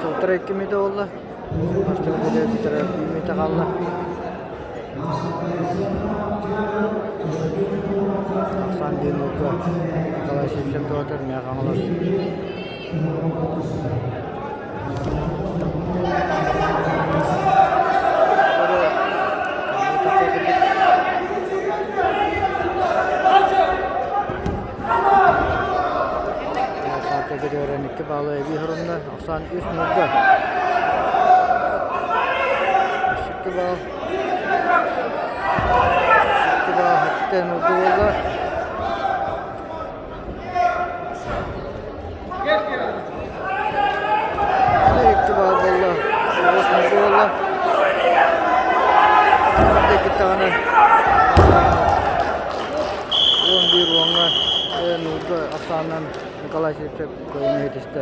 Сылтара 2 мүнөтэ буолла. Бастакы бүтэрэ 1 мүнөтэ хаалла. Ахсаан диэн уолга Николай Сивцев туһатар Мэҥэ Хаҥалас. Икки баалы эбии хорунна, Ахсаан үс нолга. Икки баал. Икки баал хэттэ нолга буолла. Икки баал буолла. Тоҕус нолга буолла. Икки 11 уоҥҥа нолга ахсаанынан Николай Сивцев кыайыыны ситистэ.